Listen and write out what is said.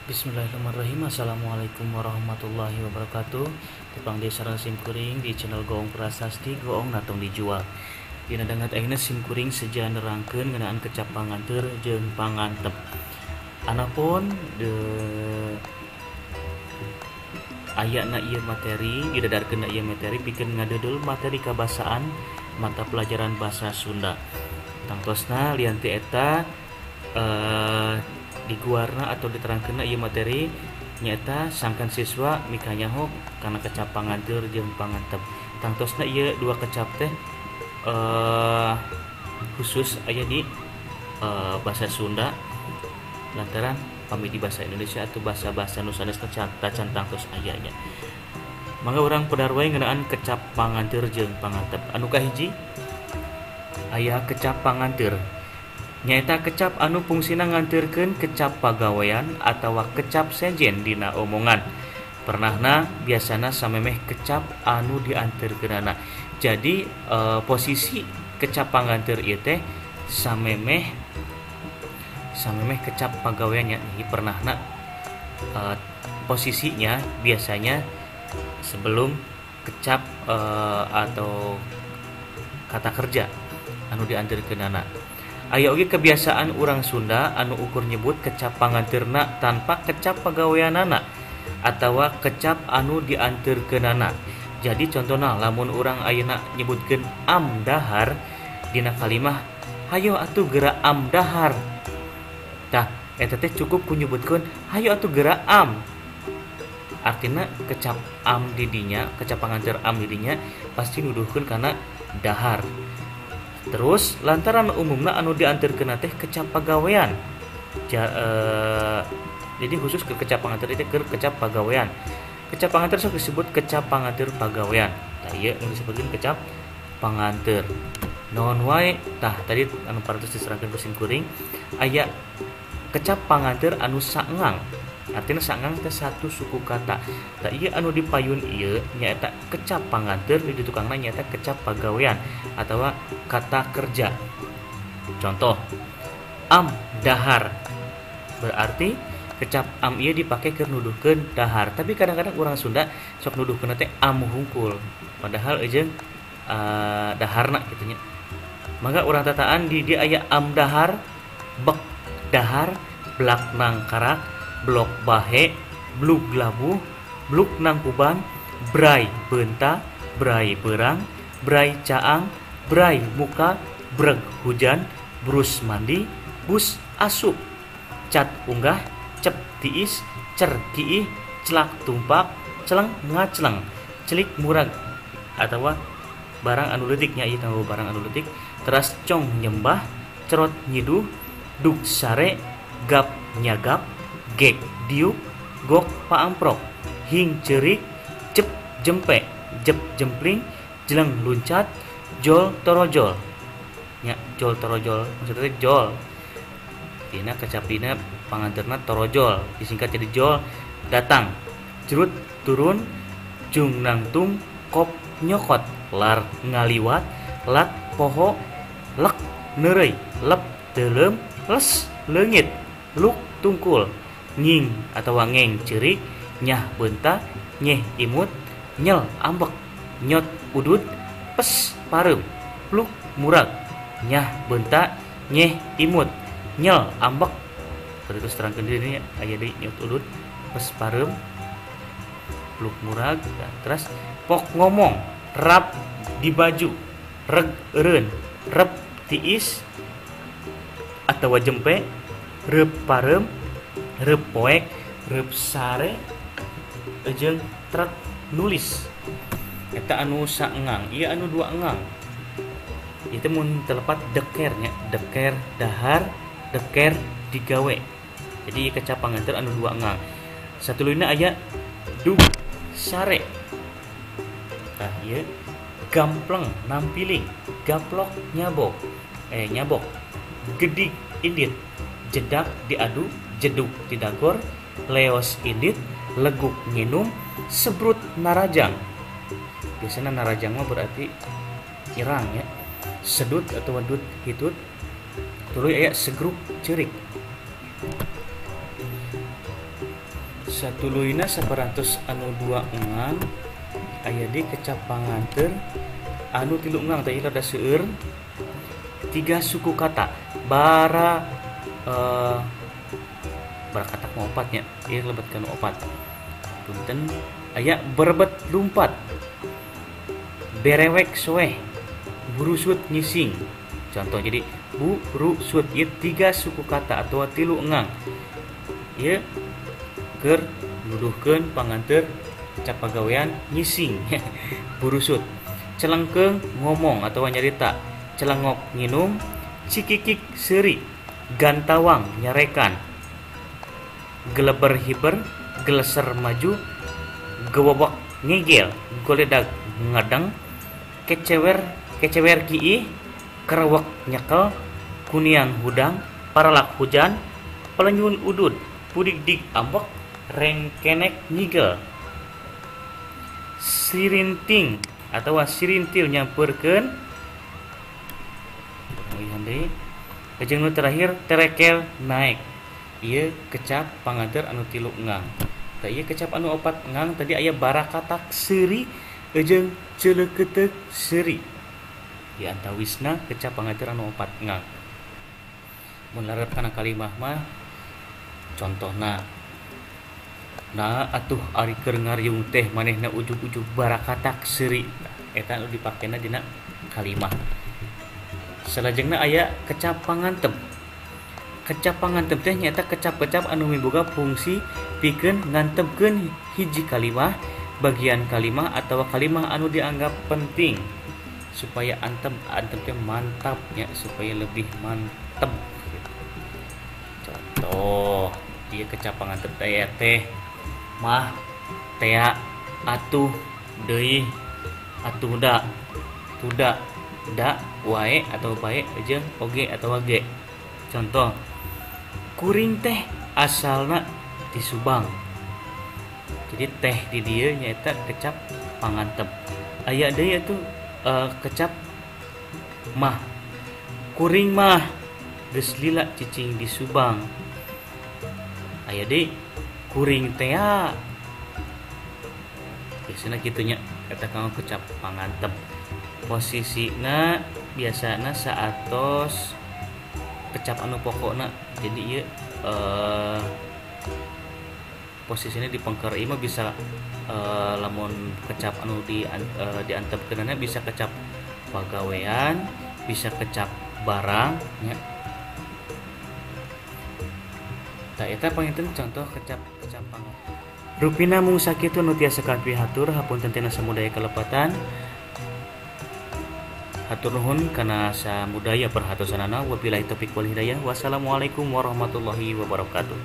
Bismillahirrahmanirrahim. Assalamualaikum warahmatullahi wabarakatuh. Tepang deui sareng simkuring di channel Goong Prasasti, Goong na tong dijual. Dina dangat ayeuna simkuring seja nerangkeun ngeunaan kecap panganteur jeung pangantep. Anapun de ayana ieu materi, didadarkeun ieu materi pikeun ngadeudul materi kabasaan mata pelajaran bahasa Sunda. Tangtosna lian ti eta diguarna atau diterangkeun ieu materi nyaeta sangkan siswa mikanyaho kana kecap panganteur jeung pangantep. Tangtosna ieu dua kecap teh khusus aya di bahasa Sunda lantaran pami di bahasa Indonesia atau bahasa-bahasa nu sanesna tacan tangtos aya nya. Mangga urang pedar wae ngeunaan kecap panganteur jeung pangantep. Anu kahiji aya kecap panganteur. Nyaeta kecap anu fungsina nganteurkeun kecap pagawean atawa kecap sejen dina omongan. Pernahna biasana samemeh kecap anu dianterkeunana. Jadi posisi kecap panganteur ieu teh samemeh kecap pagaweannya. Jadi pernahna posisinya biasanya sebelum kecap atau kata kerja anu dianterkeunana. Aya oge kebiasaan urang Sunda anu ukur nyebut kecap panganteurna tanpa kecap pagaweanana atawa kecap anu dianterkeunana. Jadi contohna lamun urang ayeuna nyebutkeun am dahar dina kalimah hayo atuh geura am dahar. Tah eta teh cukup ku nyebutkeun hayo atuh geura am. Artina kecap am di dinya, kecap panganteur am di dinya pasti nuduhkeun kana dahar. Terus lantaran umumna anu dianterkeun teh kecap pagawean. Jadi khusus ke kecap panganteur itu ke kecap pagawean. Kecap panganteur sok disebut kecap panganteur pagawean. Tah ieu nu disebutkeun kecap panganteur. Naon wae tah tadi anu parantos diserangkeun ku simkuring aya kecap panganteur anu saengang. Artinya saengang teh satu suku kata. Tah ieu anu dipayun ieu nyaeta kecap panganteur di tukangna nyaeta kecap pagawean atawa kata kerja. Contoh am dahar berarti kecap am ieu dipake keur nuduhkeun dahar. Tapi kadang-kadang urang Sunda sok nuduhkeun teh am hungkul padahal eujeung daharna kitu nya. Mangga urang tataan di dieu aya am dahar, bek dahar, blak nangkarak, blok bahe, blug labuh, bluk nangkuban, bray beunta, bray beurang, bray caang, bray muka, breg hujan, brus mandi, bus asup, cat unggah, cep tiis, cer kiih, celak tumpak, celeng ngacleng, celik murag atawa barang anu leutik nya ieu kanggo barang anu leutik, teras cong nyembah, cerot nyiduh, dug sare, gap nyagap, gek diuk, gok paamprok, hing cerik, cep jempe, jep jempling, jeleng luncat, jol torojol. Nya jol torojol maksudnya jol. Dina kecap dina panganteurna torojol, disingkat jadi jol datang, jerut turun, jung nangtung, kop nyokot, lar ngaliwat, lat poho, lek neureuy, lep teuleum, les leungit, luk tungkul, nging atau ngeng ceurik, nyah beunta, nyeh imut, nyel ambek, nyot udud, pes pareum, pluk murag, nyah beunta, nyeh imut, nyel ambek. Terus terangkeun deui nya aya deui nyot udud, pes pareum, pluk murag, terus pok ngomong, rap di baju, reg eureun, rep tiis atawa jempe, reup pareum, reup poek, reup sare, jeung trek nulis. Eta anu saengang, ieu anu dua engang. Ieu teh mun telepat deker nya, deker dahar, deker digawe. Jadi ieu kecap panganteur anu dua engang. Satuluyna aya dug sare. Tah ieu gampleng nampiling, gaplok nyabok, nyabok, gedig indit, jedak diadu, jeduk didagor, leos indit, leguk nginum, sebrut narajang. Biasanya narajang mah berarti irang ya. Sedut atau wadut hitut. Tuluy aya segruk ceurik. Satuluyna saparantos anu 2 engang aya di kecap panganteur anu 3 engang teh rada seueur 3 suku kata bara barakatak mau opatnya ieu lebet kana opat punten aya berebet lumpat berewek soeh burusut nyising. Contoh jadi burusut ieu 3 suku kata atau 3 engang ieu keur nuduhkeun panganteur kecap pagawean nyising burusut. Celengkeung ngomong atau nyarita, celengok nginum, cikikik seuri, gantawang nyarekan, geleber hiber, geleser maju, gewobok ngegel, goledag ngadeng, kecewer kecewer kiih, kerewek nyekel, kuniang hudang, paralak hujan, pelenyun udud, pudik-dik ambek, rengkenek nyigel, sirinting atau sirintil nyamperkeun. Jeung nu terakhir terekel naik. Ieu kecap panganteur anu 3 engang. Tah ieu kecap anu 4 engang tadi aya barakatak seuri jeung ceuleukeuteup seuri. Di antawisna kecap panganteur anu 4 engang. Mun larep kana kalimah mah contohna, nah atuh ari keur ngariung teh manehna ujug-ujug barakatak seuri. Eta anu dipakena dina kalimah. Salajengna aya kecap pangantem. Kecap pangantem teh nyaeta kecap-kecap anu miboga fungsi pikeun ngantepkeun hiji kalimah, bagian kalimah atawa kalimah anu dianggap penting supaya antem, antem teh mantap nya, supaya lebih mantep. Contoh ieu kecap pangantem teh teh mah tea atuh deui atuh da tuda da wae atau bae jeung oge atau ge. Contoh kuring teh asalna di Subang. Jadi teh di dieu nyaeta kecap pangantep. Aya deui atuh kecap mah. Kuring mah geus lila cicing di Subang. Aya deui kuring tea. Biasana kitu nya eta kanggo kecap pangantep. Posisina biasana saatos kecap anu pokokna. Jadi ieu posisinya di pengker ieu mah bisa lamun kecap anu diantepkeunana bisa kecap pagawean, bisa kecap barang nya. Tah eta panginten contoh kecap pangan. Rupina mung sakitu nu tiasa kapihatur, hapunten tina samudaya kalepatan. Hatur nuhun kana samudaya perhatosanana. Wabillahi taufiq wal hidayah. Wassalamualaikum warahmatullahi wabarakatuh.